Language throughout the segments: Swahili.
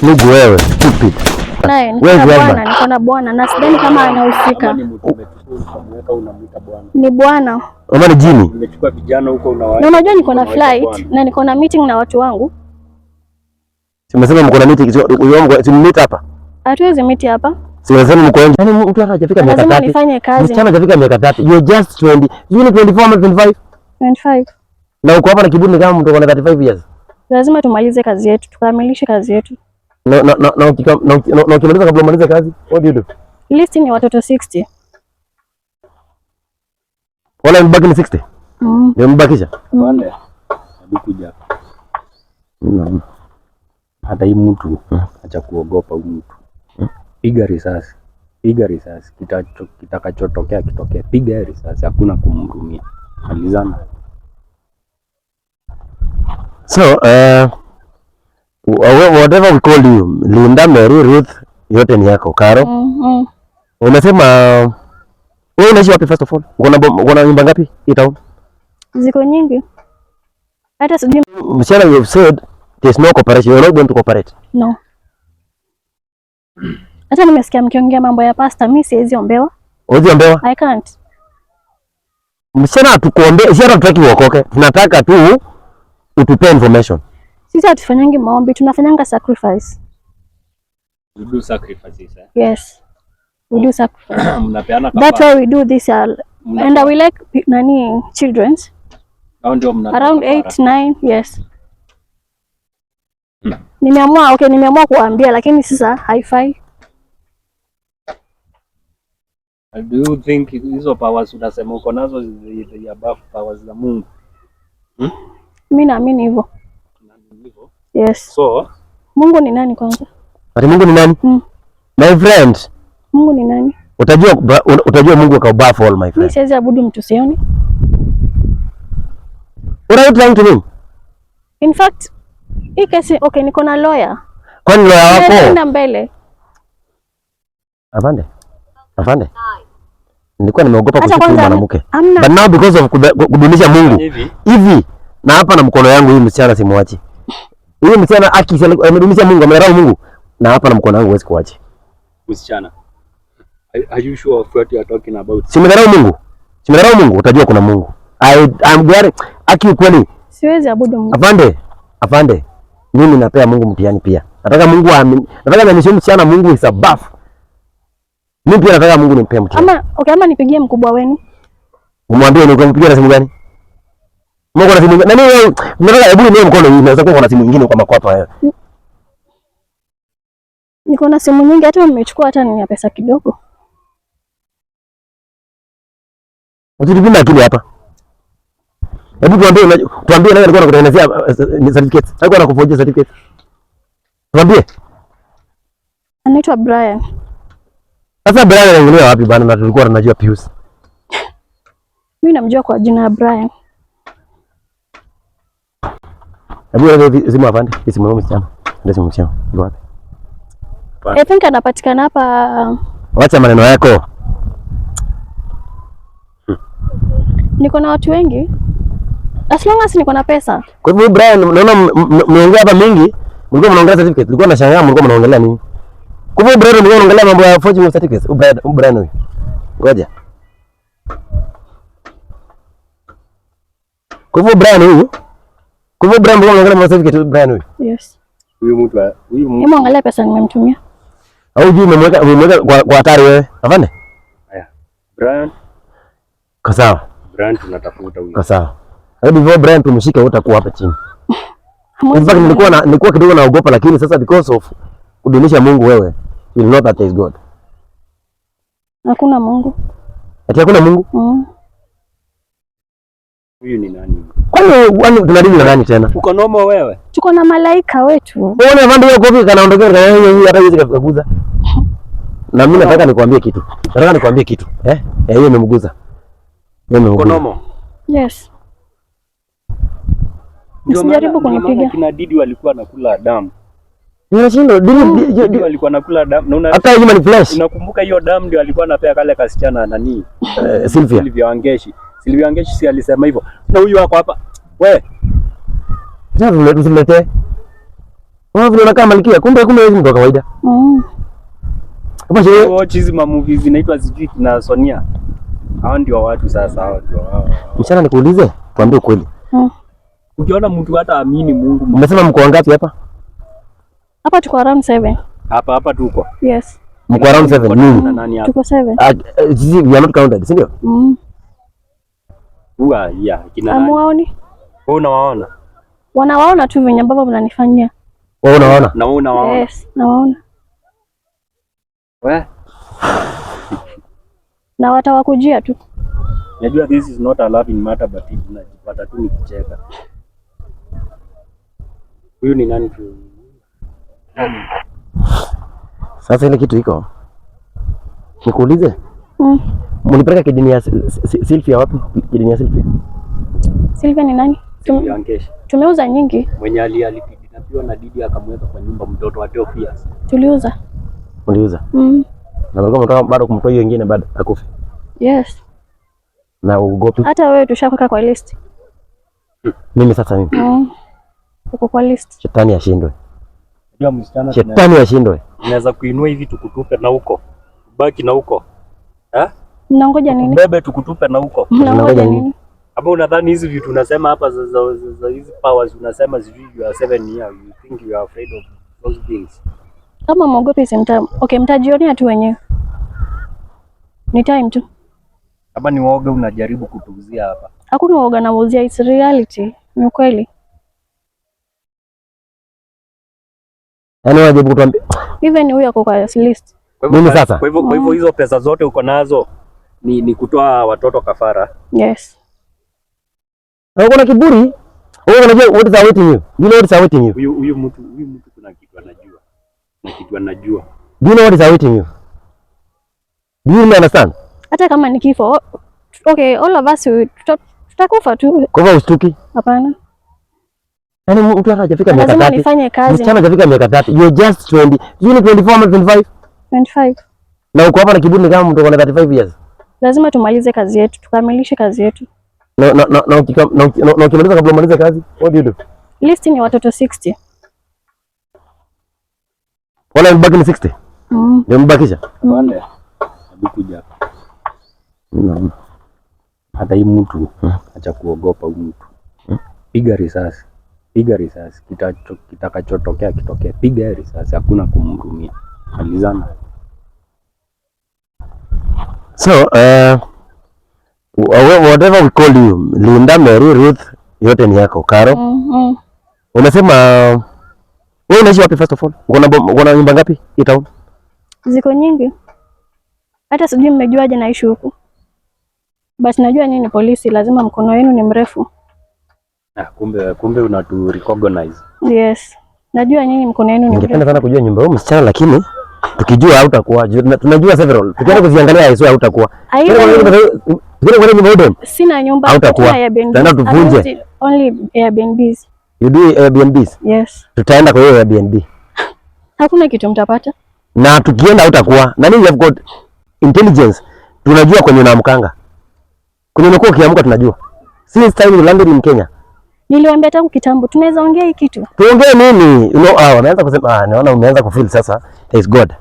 Nugu wewe, stupid. Naye niko Where's na your bwana, husband? niko na bwana na sidhani kama anahusika. Kama ni mtu umechukua ukamweka unamwita bwana. Ni bwana. Ama ni jini? Umechukua vijana huko unawa. Na unajua niko na unawaita flight bwana. na niko na meeting na watu wangu. Si umesema mko na meeting, si meet hapa? Hatuwezi meet hapa. Si unasema mko nje. Yaani mtu hata hajafika miaka Lazima 30. nifanye kazi. Msichana hajafika miaka 30. You're just 20. You ni 24 ama 25? 25. Na uko hapa na kiburi ni kama mtu ako na 35 years. Lazima tumalize kazi yetu, tukamilishe kazi yetu. Na ukimaliza kabla umalize kazi, what do you do? List ni watoto 60. Wala mbaki ni 60. Ndio mbakisha. Bwana. Hebu kuja hapa. Hata hii mtu acha kuogopa huyu mtu. Piga risasi. Piga risasi. Kitakachotokea kitokee. Piga risasi, hakuna kumhurumia. Malizana. So, whatever we call you, Linda, Mary, Ruth, yote ni yako. Karo, umesema wewe unaishi wapi first of all? Uko na nyumba ngapi hii town? Ziko nyingi. Hata sijui. Msichana, you have said there's no cooperation. You're not going to cooperate. No. Hata nimesikia mkiongea mambo ya pasta, mi siwezi ombewa. Huwezi ombewa? I can't. Msichana, hatukuombe, si hata tutaki uokoke. Tunataka tu utupe information. Sisi hatufanyangi maombi, tunafanyanga sacrifice. You do sacrifices, eh? Yes. We do sacrifice. Mnapeana That's kafara. why we do this and we like nani children's Hao ndio mnatoa around kafara. 8 9, yes. Nimeamua, okay, nimeamua kuambia lakini sasa haifai. Do you think hizo powers unasema uko nazo the above powers za Mungu? Mimi naamini hivyo. Unaamini hivyo? Yes. So, Mungu ni nani kwanza? Ati Mungu ni nani? My friend, Mungu ni nani? utajua Mungu akabaf all my Mimi friend. siwezi abudu mtu sioni. What are you trying to mean? In fact, hii kesi okay, niko na lawyer. Kwani lawyer wako? Naenda mbele. Afande. Afande. Nilikuwa nimeogopa Acha kushika huyu kwanza mwanamke. Hamna. But now because of kudumisha Mungu hivi hivi na hapa na mkono yangu hii msichana simuachi. Huyu msichana aki amedumisha Mungu, amedharau Mungu na hapa na mkono wangu huwezi kuachi. msichana. Are you sure of what you are talking about? Si umedharau Mungu? Si umedharau Mungu, utajua kuna Mungu. I'm glad aki ukweli. Siwezi abudu Mungu. Afande, afande. Mimi napea Mungu mtihani pia. Nataka Mungu aamini. Nataka nionyeshe msichana Mungu is above. Mimi pia nataka Mungu nimpee mtihani. Ama okay, ama nipigie mkubwa wenu. Umwambie ni kumpigia na simu gani? Mungu na simu nani wewe? Nataka hebu niwe mkono hii, naweza kuwa na simu nyingine kwa makwapa wewe. Niko na simu nyingi, hata mmechukua hata ni ya pesa kidogo. Usitupime akili hapa. Hebu tuambie nani alikuwa anakutengenezea certificate? Alikuwa anakufojia certificate. Tuambie. Anaitwa Brian. Sasa Brian anaingilia wapi bana na tulikuwa tunajua Pius. Mimi namjua kwa jina ya Brian. Hebu wewe simu afande, hii simu ya msichana. Ndio simu msichana. Iko wapi? I think anapatikana hapa. Wacha maneno yako. Niko na watu wengi. As long as niko na pesa. Kwa hivyo Brian, naona mnaongea hapa mingi, mlikuwa mnaongelea certificate. Nilikuwa nashangaa mlikuwa mnaongelea nini? Kwa hivyo Brian, mlikuwa mnaongelea mambo ya forging of certificates. Huyu Brian huyu. Ngoja. Kwa hivyo Brian huyu. Kwa hivyo Brian mlikuwa mnaongelea mambo ya certificate huyu Brian huyu. Yes. Huyu mtu huyu mtu Hebu angalia pesa nimemtumia. Au juu umemweka kwa hatari wewe. Afande? Haya. Brian, Kwa sawa. Brian tunatafuta huyu. Kwa sawa. Hebu hivyo Brian tumshike, utakuwa hapa chini. Hamwezi In fact nilikuwa kidogo naogopa, lakini sasa because of kudumisha Mungu wewe, you know that there is God. Hakuna Mungu. Ati hakuna Mungu? Huyu ni nani? Kwani tunadili na nani tena? Uko nomo wewe? Tuko na malaika wetu. Uone afande hiyo kofi kanaondokea kana hiyo hata hiyo kaguza. Na mimi nataka nikwambie kitu. Nataka nikwambie kitu. Eh? Eh, hiyo imemguza. Hiyo Uko imemguza. nomo? Yes. Ndio Usijaribu maana kunipiga. kina Didi walikuwa nakula damu. Ninashindwa dili Didi walikuwa nakula damu. Na hata human flesh. unakumbuka hiyo damu ndio alikuwa anapea kale kasichana nani? Sylvia. Sylvia Wangeshi. Sylvia Wangeshi si alisema hivyo. Na huyu wako hapa. We, Sasa tuletee. Wewe vile unakaa malkia, kumbe wewe ni mtu wa kawaida. Hapa sherehe Watch hizi ma movies zinaitwa sijui kina Sonia. Hao ndio watu sasa, hao ndio hao. Msichana, nikuulize, tuambie ukweli. Ukiona mtu hata amini Mungu. Umesema mko wangapi hapa? Hapa tuko around 7. Hapa hapa tuko. Yes. Mko around 7 nini? Na nani hapa? Tuko 7. Ah, sisi we are not counted, si ndio? Mm. Huwa ya kina nani? Hamuwaoni? Wewe unawaona? Wanawaona tu venye ambavyo mnanifanyia. Wewe unaona? Na wewe unawaona? Yes, nawaona. We? Na watawakujia tu. Najua this is not a laughing matter, but najipata tu nikicheka. Huyu ni nani tu? Sasa ile kitu iko. Nikuulize, mlipeleka kidney ya Sylvia wapi? Kidney ya Sylvia? Sylvia ni nani? Yankesh. Tumeuza nyingi. Mwenye alikidnapiwa na Didi akamweka kwa nyumba, mtoto wa 12 years. Tuliuza. Mliuza. Na mlikuwa mnataka bado kumtoa hiyo ingine bado akufe. Yes. Na ugopi. Hata wewe tushakuweka kwa list. Mimi sasa mimi. Uko kwa list. Shetani ashindwe. Unajua msichana Shetani ashindwe. tunaweza kuinua hivi tukutupe na huko. Baki na huko. Eh? Mnangoja nini? Bebe tukutupe na huko. Mnangoja Mnangoja nini? nini? Ama unadhani hizi vitu unasema hapa za hizi powers unasema sijui you are 7 year, you think you are afraid of those things? Kama mwogopi si mta okay, mtajionea tu wenyewe. Ni time tu. Kama ni woga unajaribu kutuuzia hapa. Hakuna uoga nauzia, it's reality. Ni ukweli. Yaani wajibu kutuambia Even huyu ako kwa list. Kwa hivyo Mimi sasa? Kwa hivyo hizo pesa zote uko nazo ni kutoa watoto kafara. Yes. Na uko na kiburi. Wewe unajua what is awaiting you? Do you know what is awaiting you? Huyu mtu kuna kitu anajua. Kuna kitu anajua. Do you know what is awaiting you? Do you really understand? Hata kama ni kifo, okay, all of us tutakufa tu. Kwa hivyo ustuki. Hapana. Yaani mtu hata hajafika miaka Lazima 30. nifanye kazi. Msichana hajafika miaka 30. You're just 20. You ni 24 ama 25? 25. Na uko hapa na kiburi ni kama mtu ana 35 years. Lazima tumalize kazi yetu, tukamilishe kazi yetu. Na ukimaliza, kabla umalize kazi, what do you do? List ni watoto 60. Wala mbaki ni 60. Ndio mbakisha. Wale. Hebu kuja hapa. Hata hii mtu acha kuogopa huyu mtu. Piga risasi. Piga risasi. Kitakachotokea kitokee. Piga risasi, hakuna kumhurumia. Malizana. So, whatever we call you, Linda, Mary, Ruth, yote ni yako. Caro, unasema wewe unaishi wapi first of all? Uko na nyumba ngapi hii town? Ziko nyingi. Hata sijui mmejuaje naishi huku. But najua nyinyi ni polisi, lazima mkono wenu ni mrefu. Ah, kumbe unatu recognize. Yes. Najua nyinyi mkono wenu ni Ningependa mrefu. sana kujua nyumba ya huyu msichana, lakini tukijua hautakuwa. Tunajua several. Tukienda kuziangalia hizo hautakuwa. Tukienda kuangalia nyumba ya Sina nyumba, Hautakuwa. hatuna Airbnb. Tutaenda tuvunje. I want only Airbnbs. You do Airbnbs. Yes. Tutaenda kwa hiyo Airbnb. Hakuna kitu mtapata. Na tukienda hautakuwa. Na nini, you have got intelligence. Tunajua kwenye unaamkanga. Kwenye unakuwa ukiamka tunajua. Since time you landed in Kenya. Niliwaambia tangu kitambo tunaweza ongea hii kitu. Tuongee nini? You know, ah, wameanza kusema, ah, naona umeanza kufeel sasa. There is God.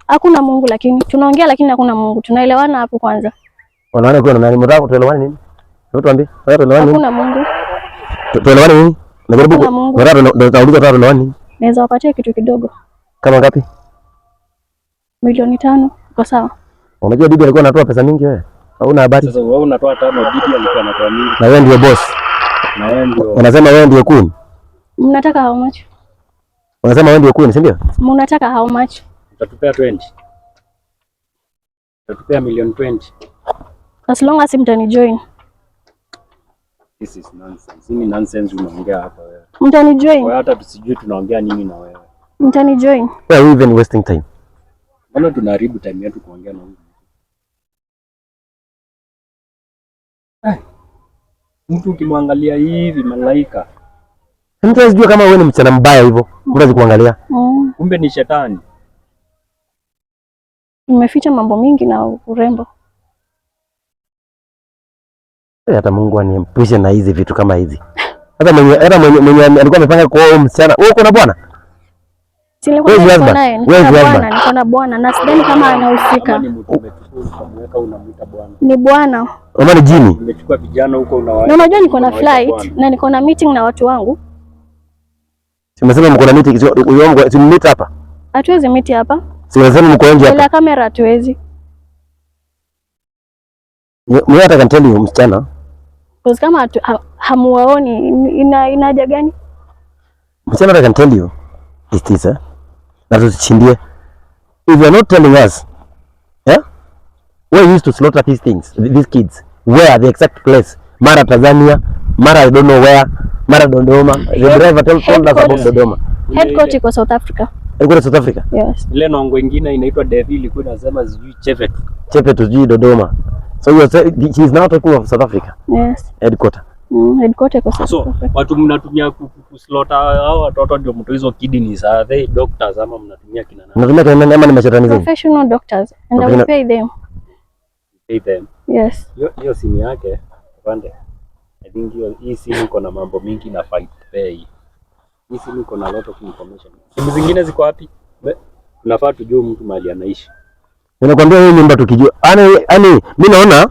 Hakuna Mungu lakini tunaongea, lakini hakuna Mungu. Tunaelewana hapo kwanza. Wanaona kwa nani? Mtaka tuelewane nini? Hebu tuambie. Wewe tuelewane nini? Hakuna Mungu. Tuelewane nini? Najaribu Hakuna Mungu. Nataka ndio tutauliza tuelewane nini? Naweza wapatia kitu kidogo. Kama ngapi? 5 milioni. Iko sawa? Unajua bibi alikuwa anatoa pesa mingi wewe. Hauna habari. Sasa wewe unatoa tano, Didi alikuwa anatoa mingi. Na wewe ndio boss. Na wewe ndio Unasema wewe ndio queen. Mnataka how much? Unasema wewe ndio queen, si ndio? Mnataka how much? Utatupea 20. Utatupea milioni 20. As long as mtani join. This is nonsense. Hii ni nonsense unaongea hapa wewe. Mtani join. Wewe hata tusijue tunaongea nini na wewe. Mtani join. Why are we even wasting time? Mbona tunaharibu time yetu kuongea na huyu mtu? Eh, mtu ukimwangalia hivi malaika, Mtu hawezi jua kama wewe ni msichana mbaya hivyo. Mtu hawezi kuangalia. Kumbe ni shetani. Nimeficha mambo mingi na urembo. Eh, hata Mungu aniepushe na hizi vitu kama hizi. Hata mwenye alikuwa amepanga kuoa huyu msichana. Wewe uko na bwana? Si nilikwambia Where's your niko husband? naye, niko Where's na your bwana, husband? niko na bwana na sidhani kama Kama anahusika. ni mtu umechukua ukamweka unamuita bwana. Ni bwana. Ama ni jini? Umechukua vijana huko unawa. Na unajua niko na unawaita flight bwana. na niko na meeting na watu wangu. Si umesema mko na meeting, si meet hapa? Hatuwezi meet hapa. Si unasema mko nje Bila hapa? kamera hatuwezi. Mimi hata can tell you msichana, Because kama hamuwaoni ina haja gani? Msichana, I can tell you is this, eh? Na tusichindie. If you are not telling us, yeah? Where you used to slaughter these things, these kids, where the exact place? Mara Tanzania, mara I don't know where, mara Dodoma. The driver told us about Dodoma. Headquarter iko South Africa. Alikuwa South Africa. Yes. Ile nongo ingine inaitwa Devi ilikuwa inasema sijui Chefet. Chepe tu sijui Dodoma. So you are saying she is now talking of South Africa Yes. headquarter. Headquarter iko South So Africa. watu mnatumia kuslaughter hao watoto ndio mtoe hizo kidneys. Are they doctors ama mnatumia kina nani? Mnatumia kina nani ama ni mashetani zenu? Professional doctors and I will pay them. Pay them. Yes. Hiyo simu yake pande. I think hiyo hii simu iko na mambo mingi na fight pay. Hii simu iko na lot of information. Simu zingine ziko wapi? Tunafaa tujue mtu mahali anaishi. Ninakwambia hii nyumba tukijua. Yani mimi naona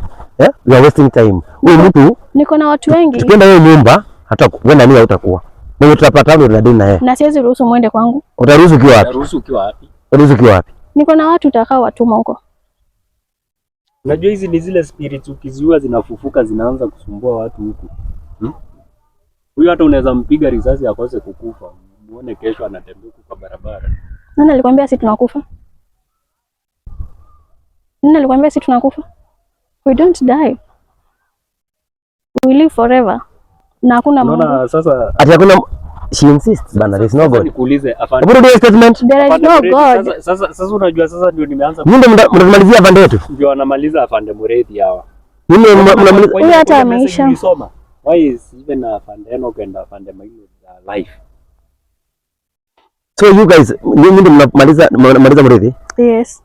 we are wasting time. Huyu mtu Niko na watu wengi tukienda hiyo nyumba hata wewe na mimi hautakuwa. Mimi tutapata hapo tunadili na yeye. Na siwezi ruhusu muende kwangu. Utaruhusu ukiwa wapi? Utaruhusu ukiwa wapi? Utaruhusu ukiwa wapi? Niko na watu utakao watuma huko. Unajua hizi ni zile spirits ukiziua zinafufuka zinaanza kusumbua watu huku. Huyu hata unaweza mpiga risasi akose kukufa. Muone kesho anatembea huku kwa barabara. Nani alikwambia si tunakufa? Nani alikwambia si tunakufa? We don't die. We live forever. Na hakuna Mungu. Unaona sasa. Ati hakuna, she insists bana, there is no Sasa God. nikuulize afande. Hebu rudia statement. There is Afande no Mureithi, God. Sasa unajua sasa ndio nimeanza Nyinyi ndio mnamalizia afande yetu. ndio wanamaliza afande Mureithi hawa. Nyinyi ndio mnamaliza. Kwa hiyo Huyu hata kuna message ameisha. ulisoma. Why is even afande Enoch and afande Maina alive? So you guys, nyinyi ndio mnamaliza Mureithi Yes.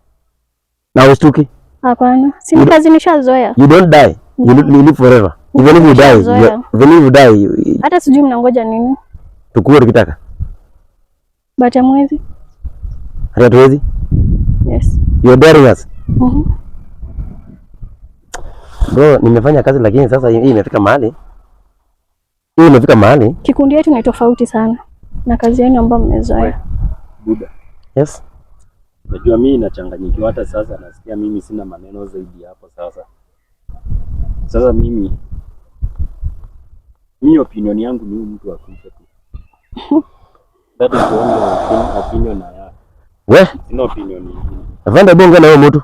na ustuki. Hapana. Si ni kazi nishazoea. You don't die. You live forever. Even if you die, Nishazoea. even if you die, Hata sijui mnangoja nini. tukue tukitaka. But hamwezi. Hata hatuwezi. Yes. You are daring us. Bro, nimefanya kazi lakini sasa hii imefika mahali. Hii imefika mahali. Kikundi yetu ni tofauti sana na kazi yenu ambayo mmezoea. Buda. Yes. Najua mimi nachanganyikiwa hata sasa, nasikia mimi sina maneno zaidi hapo sasa. Sasa mimi opinion yangu ni huyu mtu akufe tu. That is the only opinion I have. We, Sina opinion nyingine. afande bonge na huyo mtu.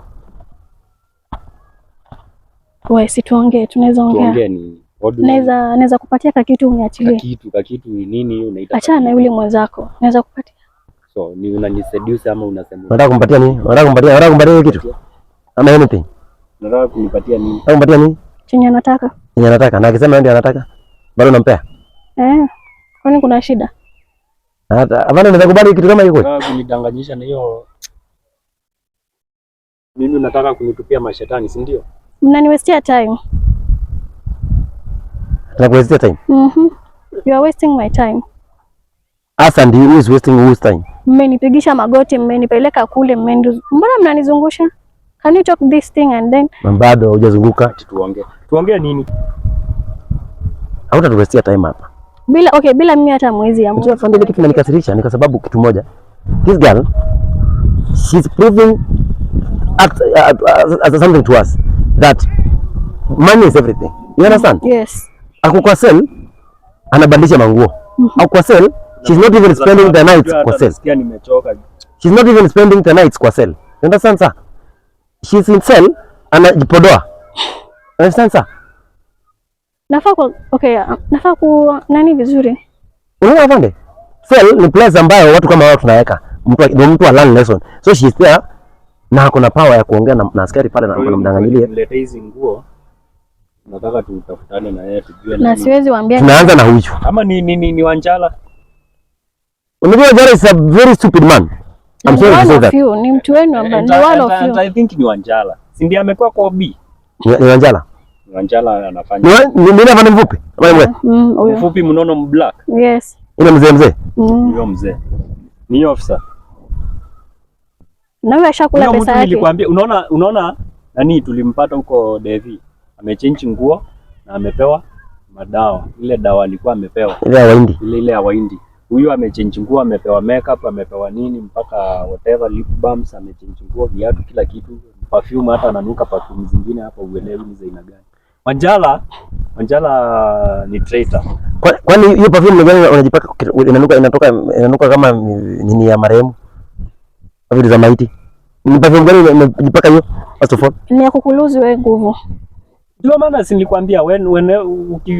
We, si tuongee, tunaweza ongea. Tuongee ni what do you Naweza kupatia kakitu uniachilie. Kakitu ni nini hiyo unaita? Achana na yule mwenzako. Naweza kupatia. So ni unaniseduce ama unasema Unataka kumpatia nini? Unataka kumpatia hiyo kitu? Ama anything? Unataka kunipatia nini? Unataka kumpatia nini? Chenye anataka. Yenye anataka. Na akisema yeye ndiye anataka, bado unampea? Eh. Kwani kuna shida? Hata afande unaweza kubali kitu kama hiyo kweli? Unataka kunidanganyisha na hiyo mimi unataka kunitupia mashetani, si ndio? Mnaniwastia time. Tunakuwastia time. You are wasting my time. Us and you, who is wasting whose time? Mmenipigisha magoti, mmenipeleka kule, mbona mnanizungusha? Can you talk this thing and then Na bado hujazunguka. Ati tuongee. Tuongee nini? Hautatuwastia time hapa. Bila, okay, bila mimi hata mwezi ya Unajua afande, ile kitu inanikasirisha ni kwa sababu kitu moja. This girl, she's proving as something to us that money is everything. You understand? Yes. Ako kwa cell anabadilisha manguo. Ako kwa cell, she's not even spending the nights kwa cell. Nasikia nimechoka. She's not even spending the nights kwa cell. You understand, sir? She's in cell anajipodoa. Understand, sir? Nafaa ku okay, nafaa ku nani vizuri. Unaona afande? Cell ni place ambayo watu kama wao tunaweka. Mtu ndio mtu a learn lesson. So she's there na ako na power ya kuongea na askari pale na anamdanganyilia. Mlete hizi nguo. Nataka tutafutane na yeye tujue Na nani. siwezi waambia. Tunaanza na huyu. Ama ni Wanjala. Unajua Wanjala is a very stupid man. I'm sorry to One say of that. you ni mtu wenu ambaye ni one of And you. I think ni Wanjala. Si ndiye amekuwa kwa B. Ni Wanjala. Ni Wanjala anafanya. Ni afande mfupi. Ama ni mrefu? Huyo. Mfupi mnono mblack. Yes. Ule mzee mzee. Huyo mzee. Ni officer. Na huyo ashakula Huyo pesa mtu yake. nilikwambia, unaona nani tulimpata huko Devi. Amechange nguo na amepewa madawa. Ile dawa alikuwa amepewa. Ile ya Wahindi. Ile ya Wahindi. Huyu amechange nguo, amepewa makeup, amepewa nini mpaka whatever lip balms, amechange nguo, viatu, kila kitu, perfume, hata ananuka perfume zingine hapa uelewi ni za aina gani. Wanjala ni traitor. Kwani hiyo perfume ni gani unajipaka inanuka, inatoka, inanuka kama nini ya marehemu? Vitu za maiti. Ni perfume gani unajipaka hiyo? First of all. Ni ya kukulose wewe nguvu. Ndio maana si nilikwambia when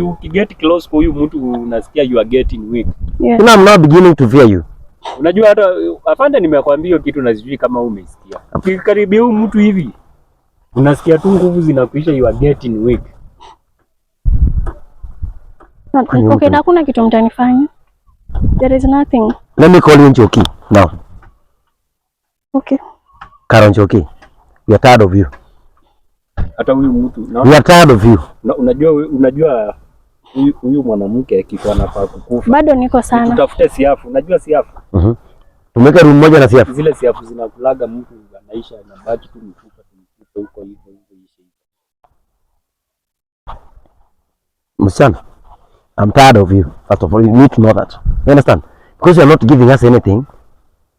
uki get close kwa huyu mtu unasikia you are getting weak. Yeah. You know, I'm now beginning to fear you. Unajua hata afande nimekwambia hiyo kitu na sijui kama umeisikia. Ukikaribia huyu mtu hivi unasikia tu nguvu zinakuisha, you are getting weak. Kwani Okay, mtu- na hakuna kitu mtanifanya. There is nothing. Let me call you Njoki now. Okay. Karo Njoki. We are tired of you. Hata huyu mtu We are tired of you. Unajua huyu mwanamke kitu anafaa kukufa. Bado niko sana. Tutafute siafu. Unajua siafu? Tumeweka room moja na siafu. Zile siafu zinakulaga mtu anaisha, anabaki tu mifupa tu mifupa huko hivyo hivyo ishe. Msichana, I'm tired of you. First of all, you need to know that. You understand? Because you are not giving us anything.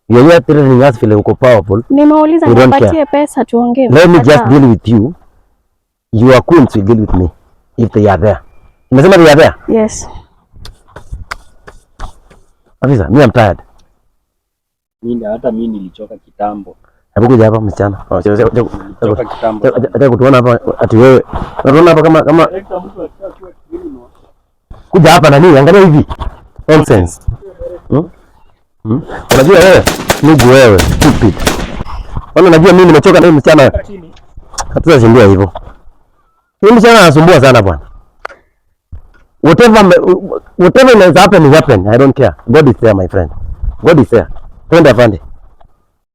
You are here threatening us vile uko powerful. Nimeuliza We don't nipatie pesa tuongee. Let me just Kataa. deal with you. Your queens will deal with me if they are there. Umesema they are there? Yes. Afisa, me I'm tired. Mimi hata mimi nilichoka kitambo. Hebu kuja hapa msichana. Oh, Nilichoka kitambo. Acha kutuona hapa ati wewe. Unatuona hapa kama Director, mtu akishakuwa criminal. Kuja hapa nani, angalia hivi. Nonsense. Hmm? Hmm? Unajua wewe, nugu wewe, stupid. Kwani unajua mimi nimechoka na huyu msichana. Chini. Hatutashindia hivyo. Huyu msichana anasumbua sana bwana. Whatever is happen is happen. I don't care. God is there, my friend. God is there. Twende, afande.